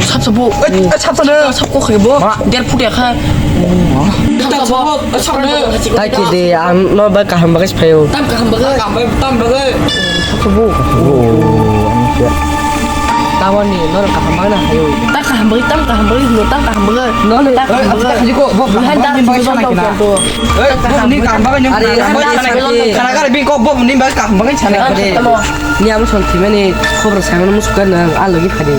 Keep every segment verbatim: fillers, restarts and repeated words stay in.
Sap sabo. Eh, eh, sap sabo. Sap ko khaibo. Ma. Der phut ya kha. Sap sabo. Sap sabo. Ta ki de, ang no ba kaham bagwi phaio. Tam kaham bagwi. Kaham bagwi, tam bagwi. Sap sabo. Oh, ang siya. Tawani, no kaham bagwi na hayo. Ta kaham bagwi, tam kaham bagwi, no tam kaham bagwi. No, no. Ta kaham bagwi. Eh, ta khali ko, bo kaham bagwi, bagwi sana kina. Eh, bo ni kaham bagwi, ni kaham bagwi sana kina. Kana kare bi ko, bo ni bagwi kaham bagwi sana kina. Ni amo son thimani khobor saimano musuka nang, a logi phadi.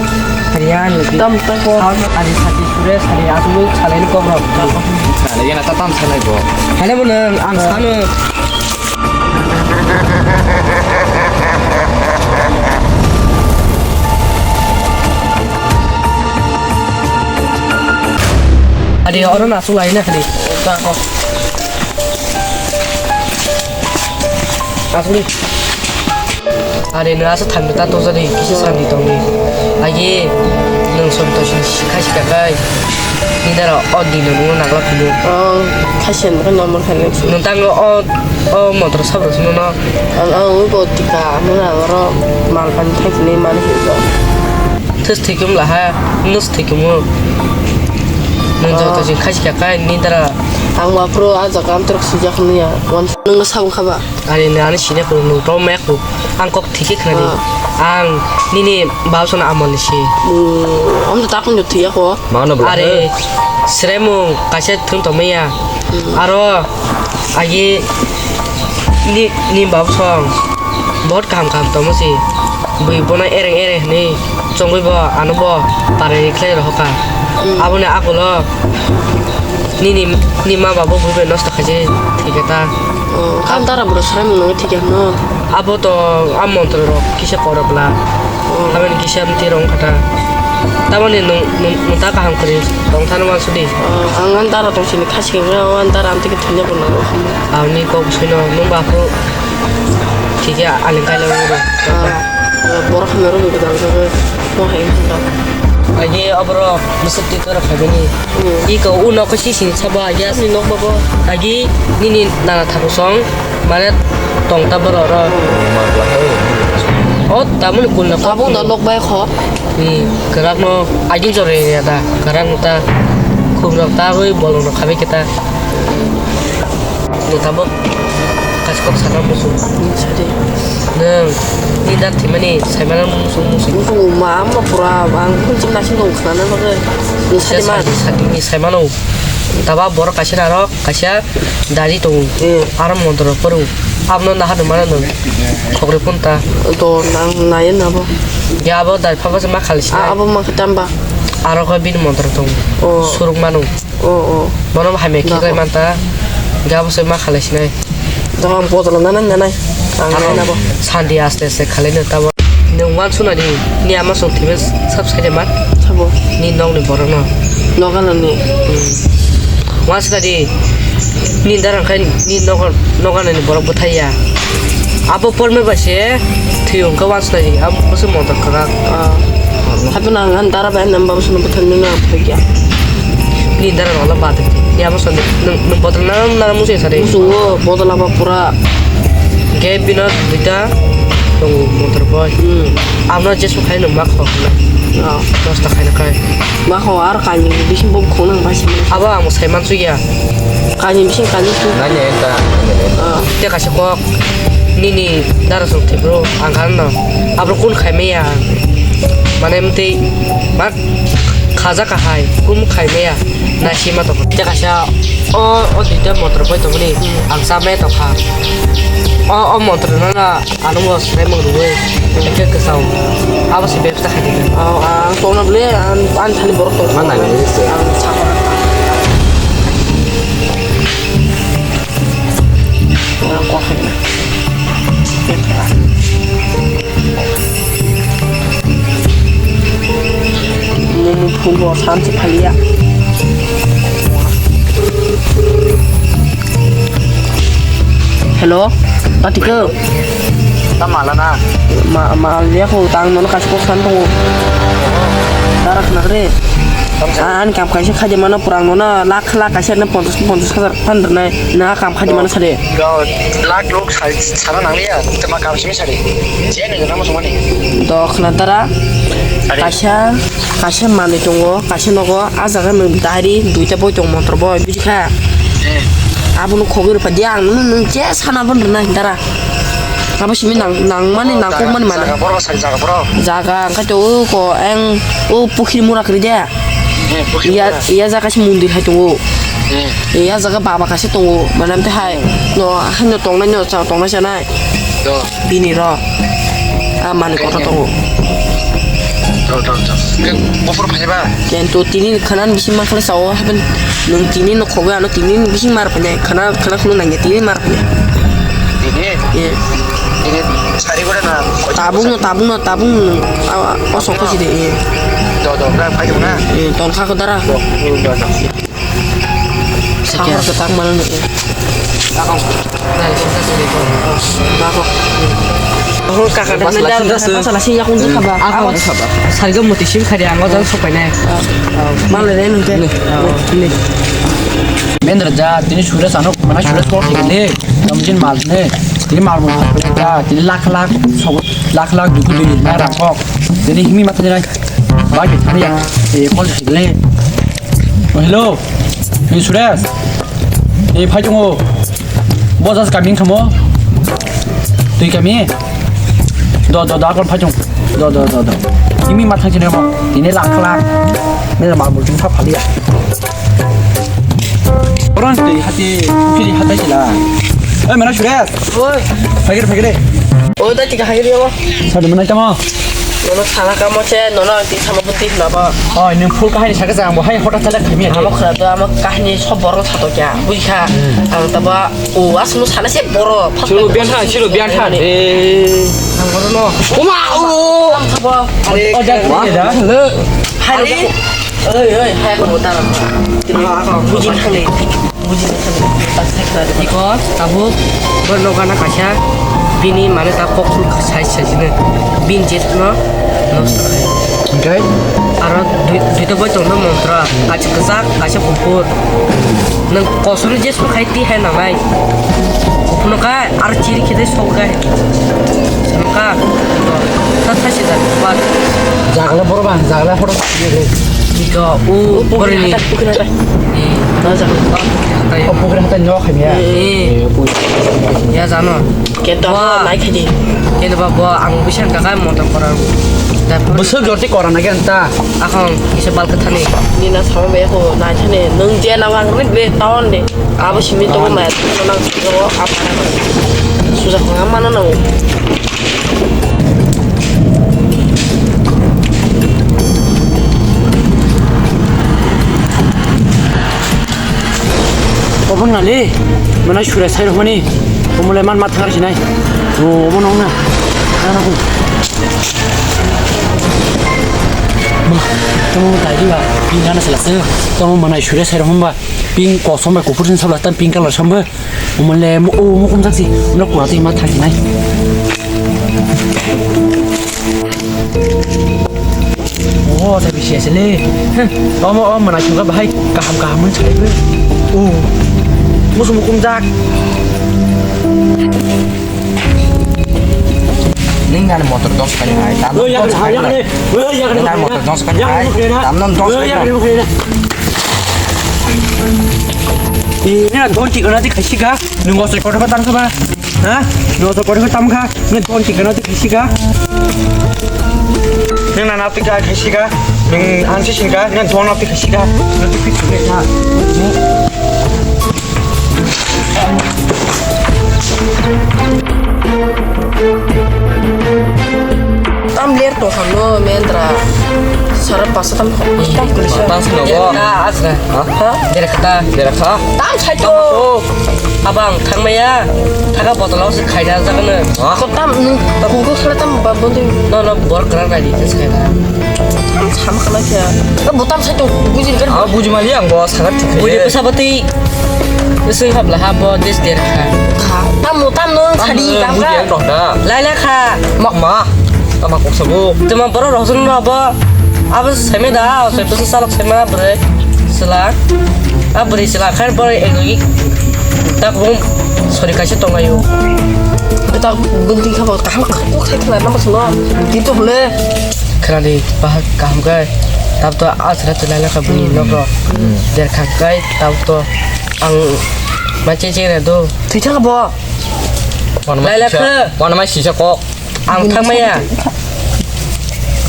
Phadi a logi. Tam, tam ko. Ari sati sure, sari asuk salai ni kobor. Salai na ta tam salai bo. Hale bo nang, ang sano. Adi oro na sulai na kadi. Asli. Are no asa thambi ta to jadi kisa sandi tongni. Agi nung som to sin sikha sika kai. Ni dara o dino nung nagla kunu. Oh, khasen ko nomor khanek. Nung tang o o motor sabro sunu no. Ang ang ui bo tika muna oro mal pan thai ni man hi do. Thus thikum laha, nus thikum. Nung joto jin khaisi kha kai ni dara. Ang ma pro a jaga am trok sijak niya. Wan nung sam khaba. Ani ni ani sine ko nung to mek ko. Ang kok thike khani. Ang nini bauson amol ni si. Am to takun jot thiya ko. Are sremung kaise thung to maya. Aro agi ni ni bauson. Bahut kaham kaham tongmo si. Bui bono ereng ereng hinui chongwi bo ano bo parai khlai rohor kha. Aboni agulo nini, nini ma babo bui bai nosto khaijak thwikha ta. Oh, kam dara bwrwi swraimung nungwi thwikha hwno? Abo to a montro rok kisa kora bwla. Aboni kisa amtwi rong kha ta. Tamoni nung, nung, nung ta kaham kwrwi tong thani uansuk di. Oh, ang ani dara tong sini khasi khe, o ani dara amtwi khe thwina bo nango. Aboni kok swino nung ba phuru. Thikhe ani kailai wngwi rw. Ah, borok hamya rok ni gwdang jagwi mo hai wngkha. Agi oborok bwswk twi kwrwk khaibani. Hmm. Iko u nokho sisini sabo agi. Ni nok babo. Agi nini nana thakusong mane tong ta borok oro. O tamoni kunna tabuk da nok bai kho. Ni kwrak no agin jore ya da kwrak no ta khum rok ta rwi bolong rok khabai khe ta. Ni tabuk kaisa kok sana musu. Sadi. Nwng ni da thimani saimano musu musu. Musu ma amma pura ang kun chim nasin dong khana bagwi. Ni sadi ma. Sadi ni saimano. Taba borok kaisa narok kaisa dari tongo. Hmm. Aro montro phuru. Abno naha no mano nwng. Khokri punta. To nang naye nabo. Ya abo dari phaba se ma khali sinai. Abo ma khitamba. Aro khe bini montro tongo. Oh. Suruk mano. Oh, oh. Bono hamya khiklai manta. Gabo se ma khalai sinai. Dong ang botolo nanai nanai. Ang nai nabo. Sandi aste aste khalai no tabo. Nwng uansuknani ni ama song thwibai sab saide ma. Sabo. Ni nokni borokno. Noganani. Hmm. Uansuknadi ni dara khai ni nogan, noganani borok bwthai ya. Abo porme bai se thwi hwnkhe uansuknadi. Abo se motor kwrak. Ah. Hapheno ang ani dara bai nang babo sano bwthar nini ang phai kya. Ni dara rok la bade. Ni abo sano nung, nung botol na na musi sari. Musu o botol aba pura. Ge bino duita tongo motor boy. Hmm. Amo jesu khai nung ma khok na. Ah. Nosto khai na khai. Ma khok ar kaini bising bo khok nang bai sini. Abo ang sai man su ya. Kaini bising kaini su. Nanya enta. Ah. Te kaisa kok. Nini dara song thwi bro ang khan no. Abro kun khai maya. Mane mtei ma khaja kahai kum khai maya. Na sima to. Te kaisa o, o duita motor bai tongni ang sa me to kha. O, o motor no na ano mo sre mo ruwe. Ke ke sao. Abo se bebsta khai de. Ang tongna ble an, an thani borok tong. Mana ni se. Ang sa. Mumu phul bo sanse phaliya. Hello, Tati ko. Ta mala na? Ma, ma, ya ko tang nono kasi ko san to. Darak na re. An kam kaisa khaje mano purang nono lakh lakh kaisa na ponchas ponchas hajar phan rwnai. Na kam khaje mano sade. Lakh lok sari sana nang ya. Tema kam simi sari. Jene nama sumani. Dok na tara. Kaisa. Kaisa manwi tongo, kaisa nogo, ah jaga nwng dari duita boi tong montro boi, bujikha? Abono khogwi rwpha di ang, nwng, nwng je sana bono rwnai dara. Abo simi nang, nangmani, nangkukmani manwi. Jaga borok sari jaga borok. Jaga, hwnkhe to o ko, eng, o pukhiri mura kwrwi de. Iya, iya jaga se mondir hai tongo. Iya jaga baba kaisa tongo, manam te hai. No, hai no tongnai no, cha tongnai chanai. Bini ro. A mani kota tongo. Ken to tini khanan bisi ma khala sao haben nung tini no khogo ano tini bisi mar panya khana khana khulu nangya tini mar panya. Tini? Ye. Tini sari gora na? Tabung no, tabung no, tabung no. Awa, osok ko side, ye. Do, do, na, pai na. Ye, ton kha ko dara. Do, do, do. Sahor kwtak mano nukya. Ako. Ako kaka dan dan sala sing yakung tu khaba. Ako sariga muti sim khari ang ojan sopai nai. Male re nungke. Mendra ja tini sura sano mana sura kol thik le. Tamjin mal ne. Tini mal mun ja tini lakh lakh sob lakh lakh duku dui na rakok. Tini himi mata nai. Bai thani ya. E kol thik le. Oh, hello. Hey, Suresh. Hey, phai tongo. Bo jas kami khamo. Twi kami. Do, do, do, akon phai tong. Do, do, do, do. Imi ma thang chine mo. Tini lakh lakh. Me ma bul jing pha phali ya. Orang twi hati, phiri hati sila. Eh, mana Suresh? Oi. Phai gere, phai gere. Oi, da tiga hai gere mo. Sadu mana tamo? Nono sana kamo se, nono ang tin sama pun tin nabo. Oh, nung full kahini saka jang bo hai hotel chalak kami amo khara do, amo kahini sob borok sato kya, bujikha. Ang tabo, o, asmo sana se boro. Chulu bian than, chulu bian than. Eh. Ang boro no. Uma, o. Ang tabo. Are, oh, jak, ma? Hai, are. Oi, oi, hai, ko tara. Bujin khale. Bujini thangwi ta sakha. Iko tabuk bo nokana kaisa bini mane ta kok sai sai sini bin jet no nosto khai. Hingke? Aro dui, duita boi tongno montra, kaisa kwchak, kaisa kuphur. Nwng kosoro jesmo khai ti hai nangnai. Kuphurno khai aro chiri khede sok khai. Sano ka, ta thasi da, ba. Jagla borok ang, jagla hodo. Iko, u, o pukri borini. Hatai, pukri hatai. Eh. Na jagla. O pukri hatai. O pukri hatai nok khaimya. Eh. Eh, o pukri. Ya jano. Kento. Wa. Nai khaidi. Kento ba bo ang bisa kakai motor korang. Bwswk jorti korana kenta. Akhong, isa bal kathani. Nina sama be ko nai thani. Nung je na wang rit be taon de. Abo simi to ma to nang to apa. Susa ko amana no. Obo nali, mana sura sai romani, omole man mat thar sinai. O, obo nong na. Ana ko. Ma, tamo tai diba, pin kana sala se. Tamo mana sura sai romba, pin kosom ba kupur sin sala tan pin kala samba. Umole mo o mo kum saksi. Umle kura twi ma thang nai. O ta bisi asle. Omo o mana chuka bahai kaham kaham mun chai. O. Musu mukum jak. Ning ngan motor dos kali hai. Tam dos kali hai. Ning ngan motor dos kali hai. Tam non dos kali. Ini don tiga nanti kasih kah? Nung osoi kotor ko tam kha ba? Ha? Nung osoi kotor ko tam kha? Nung ton tikano ti khisi kha? Nung nana ti kha khisi kha? Nung ang si sin kha? Nung ton ti khisi kha? Nung ti khisi kha? Tam ler to hano mendra. Sara pasa tam tam kulisa. Tam sino bo. Asra. Ha? Dere kata. Dere kha. Tam sai to. Abang thangmaya. Thaka botol o se khaina jagano. Ako tam nung kugo khala tam ba bondi. No, no, bor kra nai di se khaina. Tam sam khala kya. Ka botam sai to buji kar. Ah, buji mali ang bo sagat thik. Buji pesa bati. Sing habla ha bo des der kha. Tam mo tam no sadi tam ka. Lai lai kha. Ma ma. Tama kok sabo. Tama boro rosun no bo. Abo seme da, seme salak seme na bre. Sela. A bwrwi chwla khe bohrok ek logi tak bung sori kaisa tonglaio. Bwtak bwntwi khe bo kaham khe bo khai khwna nang solo. Tito hole. Khwnadi, bahai kaham khe. Tabto asra tu laila ka bini nok rok. Derkha kai tabto ang mache chere do. Thwi thang bo. Laila khe. Wana mai sisa kok. Ang thangmaya.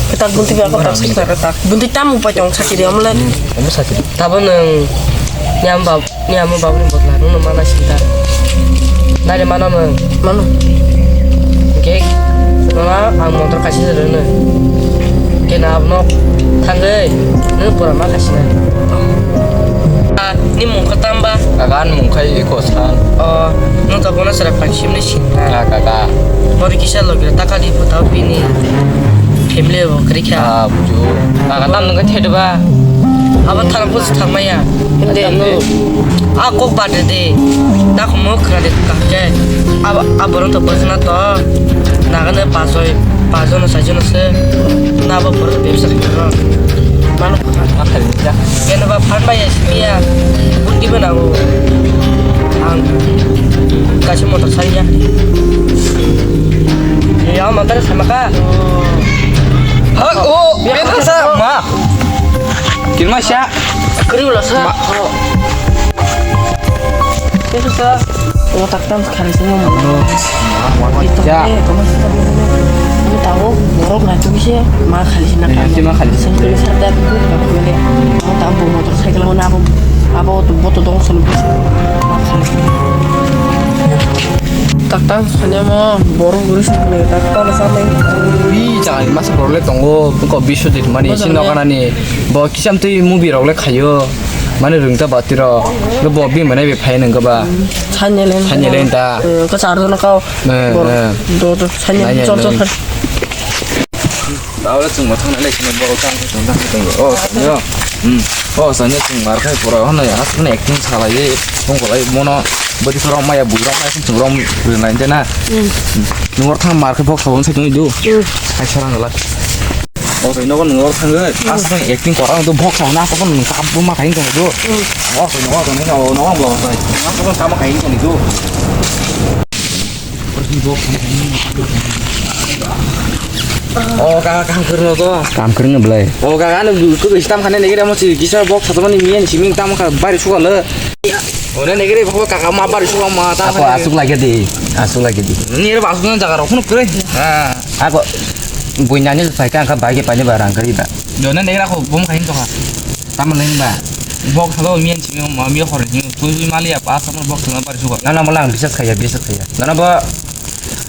Ketak bunti ba ketak sisa ketak. Bunti tam upai tong sakiri omle. Omo sakiri. Tabo nang nyam bab. Ni amo babuni botla nungno mana sinta. Nani mano no? Mano. Ke nona ang motor kaisa se rwno. Ke na abno thangwi nung pura ma kaisa. Ah, ni mung kha tamba? Kagan mung khai iko san. Oh, nung ta bono sara pang simni sinna. Ka kaka. Bori kisa logi ta kali photo bini. Family bo kri kha. Ah, buju. Kaka tam nung khe thaidu ba. Abo thang pus thang maya. Hindi. A kok bade de. Dak mo khna de ka ke. Abo, abo ron to bajna to. Nagane pasoi, pajono sajono se. Na abo bor bebsa khro. Mano. Keno ba phan ba ya simiya. Bundi ba na o. Ang kasi motor saya. Ya motor sama ka. Ha, o, bebsa ma. Kirma sha. Kari wala sa. Ma. Itu sa. O tak tam khali sa mo. Itu. Ya. Ini tahu borok na tu bisa ma khali sa na. Ya, cuma khali sa. Sing tu bisa tak tu tak boleh. Mau tak bu motor cycle mau nabo. Abo tu boto dong selu bisa. Ma khali. Tak tam khali mo borok guru sing tak tam sa mai. Wi jangan masa borok le tongo. Ko bisu dit mani. Sino kanani. Bo kisam twi movie rok le khayo. Mane rwngta batwi rok. Bo bini mane be phai nang ba. Sanya len. Sanya len ta. Eh, ka char jona kau. Eh, bor. Eh. Do, do, sanya. Sanya chor, chor, len. Chor. Tawle chwng ma thang nai le sini borok tang thang thang thang. Oh, sanya. Hmm. Oh, sanya chwng mar khai pura hwnwi aswkno acting salai. Tong kolai mono bodi sorok maya bujrok maya chwng rong rwnai de na. Hmm. Nungor thang mar khai bok sabon sai tong du. Hmm. Ai sarang la. O twi nogo nwng oro thangwi, aswk acting kwrwng do, box rok nang tongkha, nwng kap buma khai tong do. O twi nogo tong nai, o nogo bo twi. Nang tongkha kap khai tong do. O ka, kam kwrwng do. Kam kwrwng no belai. O ka, ano kwrwi tam khane negere mo si kisa box sa mani miyan siming tam kha bari sukalo. O ne negere bo kaka ma bari sukama ta. Ako aswk lagi di, aswk lagi di. Ni re ba aswk jaga rok phunu kwrwi. Ha. Ako buinani sai ka angka bai ke pani ba rang kari ba. Dona negra ko bom khain to kha. Tamo leng ba. Bok thalo miyan chimi ma miyo khore ni. Tui mali apa sama bok thalo bar suka. Nana mo lang bisas khaya, bisas khaya. Nana ba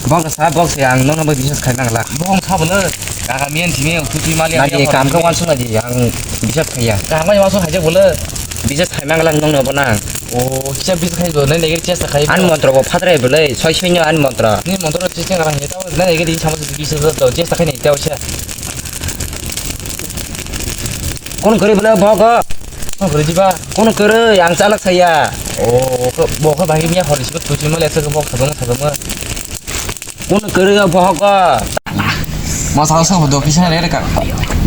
bok sa bok se ang nana ba bisas khai nang la. Bok kha bole. Kaka miyan chimi tui mali apa. Nadi kam ka wan suna di ang bisas khaya. Kam ka wan suna khaya bole. Bisas khai mang lang nong no bo nang. O kisa bisas khai do nai negri chesta khai. An montro ko phadrai bole, soi soi no an montro. Ni montro chesta khai ni ta nai negri sama bisas do chesta khai ni ta. Kono kwrwi bwle bogo? Kono kwrwi diba? Kono kwrwi, ang chalak saya. O, bo khe bahai miya hor sibuk tuichima le, bok thadong thadong. Kono kwrwi o bogo? Mo sal sal do kisa re ka.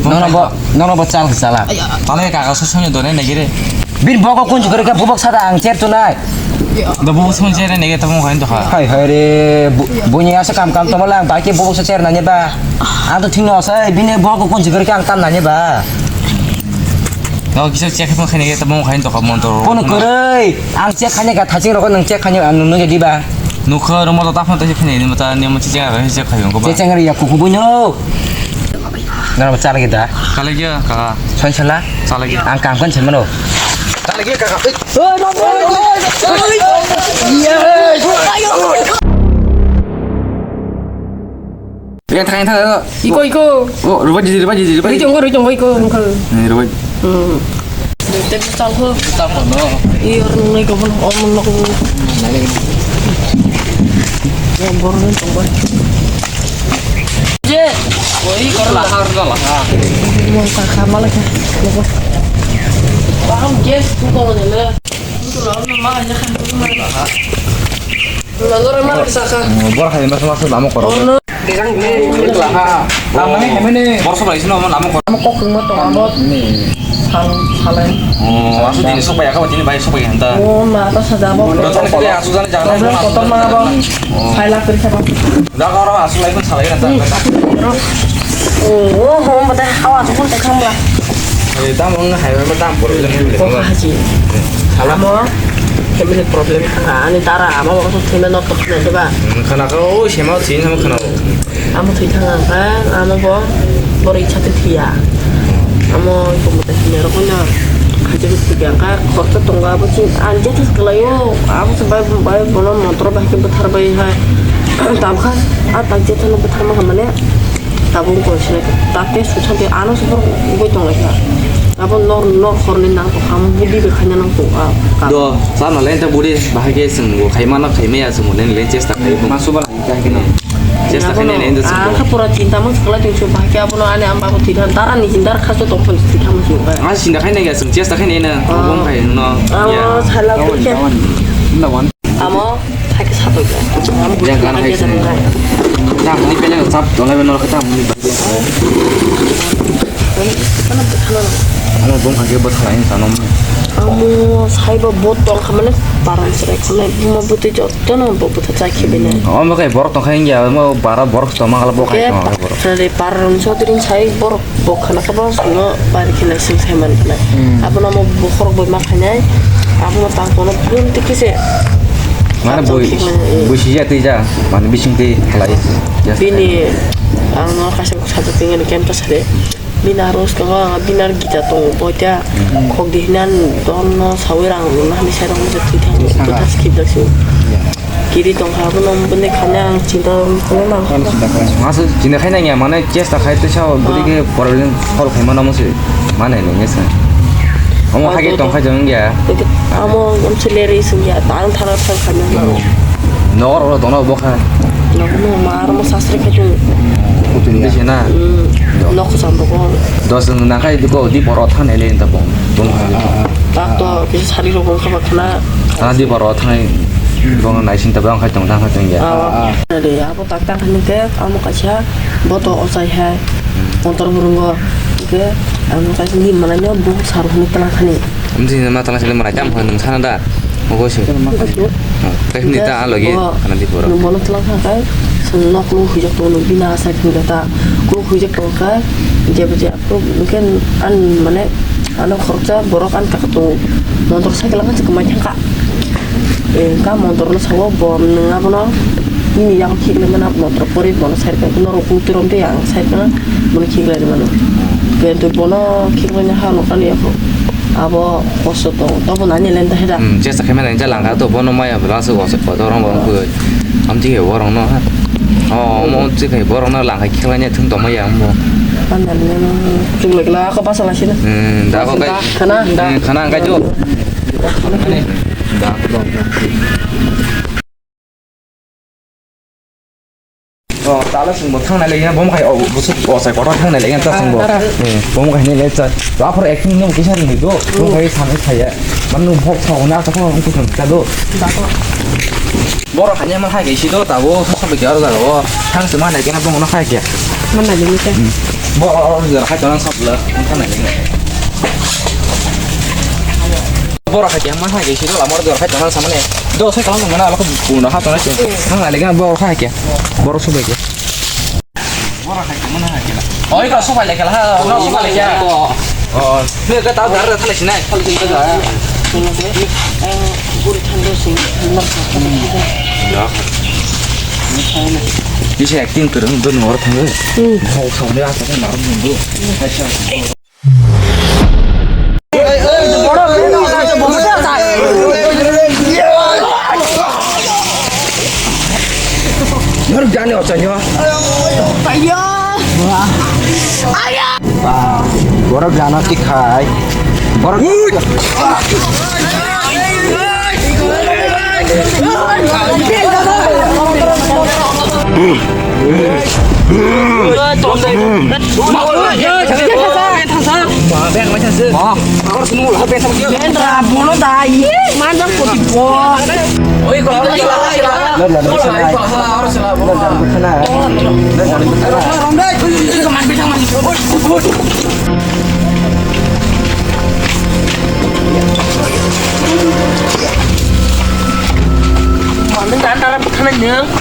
Nono bo, nono bo chal chala. Tale ka ka so sonyo do ne negire. Bin bogo kun kwrwi ka bubok sada ang cher tunai. Da bo sung jere nege tamo khain to kha. Hai hai re, bu-, bunya asa kam kam tamo lang, baki bubuk sa cher nanya ba. Ang to thing no sai, bini bo ko kun jigir ka ang tam nanya ba. No kisa check mo khain nege tamo khain to kha mon to. Kono kwrwi, ang check khanya ka thaching rok nang check khanya ang nung di ba. Nukha ro mo to tapno to check khanya ni mata ni mo check khaya ko ba. Check khanya ya kuku bunyo. Nang chala gida. Chala gida kaka. Chon chala. Chala gida. Ang kam kan chan mano. Chala gida kaka. Oi. Oi, oi, oi, oi. Yes. Yang thang, yang thang. Iko, iko. Oh, rubai jadi, rubai jadi, rubai. Rui tongko, rui tongko, iko, iko. Ni rubai. Hmm. Tep sal ko. Sal ko no. Iyo, nung nai ko pun, om nung ko. Ya, bor nung tongko. Je, oi, kor lahar ko lahar. Mau kakak malah kan. Paham, je, tu kau nela. Tu lawan mama aja kan. Lalu ramah saka. Bor hai mas mas lama koro. Oh, no. Lama ni kami ni. Bor sobai sino lama koro. Lama kok kung matong amot. Ni. Sal salai. Oh, asu dini sobai ya kau dini bai sobai hanta. Oh, ma ta sada bo. Dotani kali asu jani jangan. Kotor ma ba. Sai lak kiri saba. Jaga orang asu lai pun salai hanta. Oh, oh, mata hawa asu pun tekam lah. Eh, tamo wng hai ma tamo problem wng Kok kha. Haji. Amo family problem kha. Ani dara ama baba to thwima nok to khna diba. Hmm, khana kha o sema thin sama khana o. Amo thwi thang ang kha, amo bo boro icha te thwiya. Amo ko mo te hine ro kono. Haji ko thwiya kha, khorcha tongo abo chin an je thas kalayo. Abo se bai bai bono montro bai ke bwthar bai hai. Tam kha, a tak je thano bwthar ma kha mane. Tabuk wngkha sini, tak tei sukha tei ano se borok wngwi tong lai kha. Abo nor, nor horni nang tong kha, budi bai khaina nang tong kha. Do, chana le ta budi, bahai khe chwng bo khai mano, khai maya chwng bo nini le chesta khai tong. Masu bala khai khe no. Chesta khai nai nda chwng. Ang kha pura chinta mang se kwlai tong se, bahai khe abono ani ama bo thwi tha, dara ni chinta kha se tong phon thwi tha mang se. Ang chinta khai nai ga chwng, chesta khai nai na, bong khai no. Ang sala khe. Amo, hai khe satoi kha. Amo yang kan hai sini. Tam ni pele chap dolai beno khe tam ni. Ano bong hage bot khalai ni sanom. Amo, sai bo bot tong kha mane paran sere khalai buma butui jotto no bo butha chai khe bene. Amo kai borok tong kha ya, amo bara borok tong ma khala bo kai tong kha borok. Sere paran sotrin sai borok. Bo khana khe bo songno bari khe naising sai man khe nai. Hmm. Abono omo bokhorok bai ma khainai. Abono tang tono phiyam tiki se. Mane bui, bui sija twi ja, mane bising twi khlai. Bini ang no kaisa sajak tingani kenta sade. Bini aro stongo, bini aro gita tongo, boita. Hmm. Khok di hinan don no sawi rang no hani sai rang no twi thang. Sanga. Twi thang skip dak si. Yeah. Kiri tong kha, abono bini khani ang chinta khlai ma. Ano chinta khlai. Masu chinta khai nang ya, mane chesta khai te sao, budi ke problem solve khai mano musi. Mane nang ya sa. Amo khai ke tong khai jong ya. Amo am se leri sung ya, tang thana thang khai nang. No ro ro dono bo kha. No no mar mo sasre khai tu. Kutu ni se na. Hmm. Nok sam bo ko. Dos nang khai ko di poro thang ele ta bong. Bong. Ah, ah, ah. Tak to kisa sari ro bong kha ba khana. Thana di poro thang. Bono naising tabang khai tong tang khai tong ya. Ah, ah. Abo tak tang khai khe amo kaisa boto ochai hai. Montor burungo khe amo kaisa ni manai no bo sar hwnwi tlang khani. Amjini ma tlang sile manai tam hwn nung sana da. Ogo se. Tei hwnwi ta alogi ana di poro. Nung bono tlang kha kai sung nok lu hujak to nung bina sai khung ta. Ku hujak to kai jebo je Hwnkhe an mane ano khoroksa borok ani kaka tongo. Montor cycle ang se kwmai thangkha. Wngkha montor no sao bo nwng abono nini yago khiklai mano montor pori bono side bai norok butwi romtwi ang side no bono khiklai mano. Kentwi bono khiklai ha nokani yago abo kosto tongo tobo nani lenta heda. Hmm, chesta khaimani jala angkha to bono maya bwla se kotor rong rong khe. Amtwi khe borok no ha. Oh, omo amtwi khe borok no lang hai khe laina thung tongma ya omo. Pandan nang chukla kla ako basa lasina. Hmm, da ko kai. Khana da. Hmm, khana ang kai jo. Da. Oh, tala sungbo thangnai lagi na bom khai oh, busuk oh sai kotor thangnai lagi na ta sungbo. Ah, tara. Eh, bom khai ni le cha. Aphor acting no kisa ni do. Bom khai thang khai ya. Manu bok sa ona ta ko ang kutung ta do. Da ko. Borok hanya ma hai ke si do ta bo sa sa be jar da ro. Thang se ma nai ke na bong no hai ke. Ma nai ni ke. Bo jar hai to nang sap la. Thang nai ni. Borok hai ke ma hai ke si do la mor jar hai to nang sa ma ne. Do sai ka ma na la ko bu na ha to na ke. Thang nai le ke borok hai ke. Borok su be ke. Oi, kau sopai lagi lah, no sopai lagi ya. Oh, ni kau tahu darah terus sini. Bisa acting terus, udah nomor tangga. Mau sampai apa kan baru nunggu. Norok jani ocha nyo. Ayo. Ayo. Borok jana tikhai. Borok.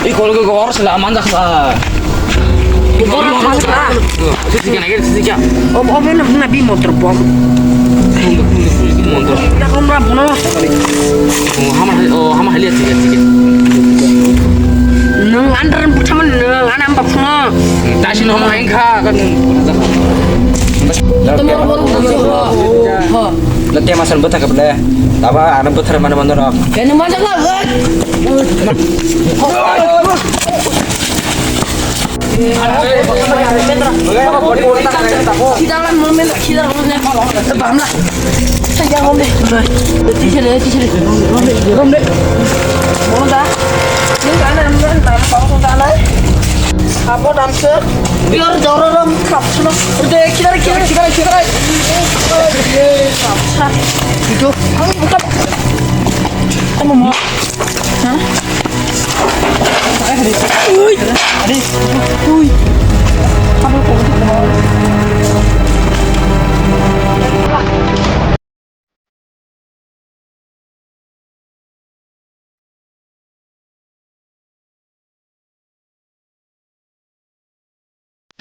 Iko lagi gor sila manjak sa. Sisi ka nai, sisi ka. Obo, obo na, na bi motor bom. Motor. Na kom ra bono. Oh, hama, oh, hama hali, sisi ka, sisi ka. Nung andar buthaman nung anam bapno. Tasi no hama hengkha kan. Tomor bor ho, ho. Na tema san butha ka ble. Taba anam butha mana mana. Kene majak la.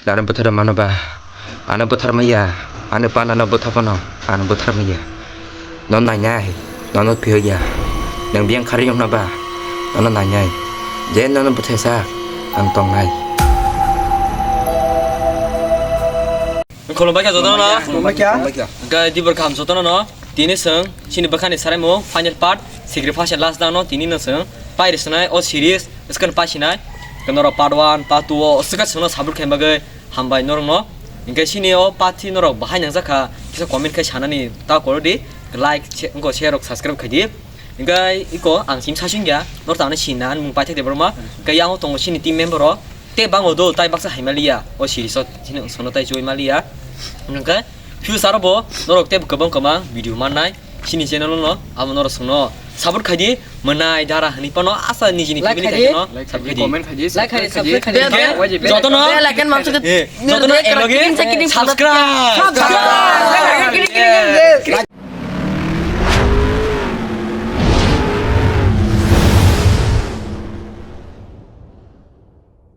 Ano bwthar mano ba, ano bwthar maya, ano pan ano bwtha phano, ano bwthar maya. No nainai, nono phiya, nang biyang khari yong na ba, nono nainai, je nono bwthai sa, ang tongnai. Khulumbai kha jotono no. Khulumbai kha. Ga dibor kham jotono no. Tini seng, chini bwkhani saraimung, final part, sacrifice last dano, tini no seng, pai risinai, o series, skan pai sinai, norok part one, part two o, swkang sengno support khaima bagwi, hambai norokno, hinkhe chini o part three norok bahai nangjakha, kisa comment khai sanani ta koro di, like, share, wngkha share rok subscribe khai di, hinkhe iko ang chini sasing ya, norok tangni sinna, mung paithak de borma, hinkhe yang o tongo chini team member rok, Tei bango do tai baksa hai maliya, o series o chini sono tai choi maliya. Hwnkhe future o bo norok tei kwbang kwbang video mannai chini channel no, amo norok sono support khai di, mwnai dara hwnwi phano asa nijini Like family khai di. Khai no Like support khai di, khai di. Comment khai di, Like khai di, subscribe khai di. Subscribe khai di. Jotono Bell icon mamsuk eh, jotono ekrak eklogi kiting sa kiting sa subscribe. Subscribe.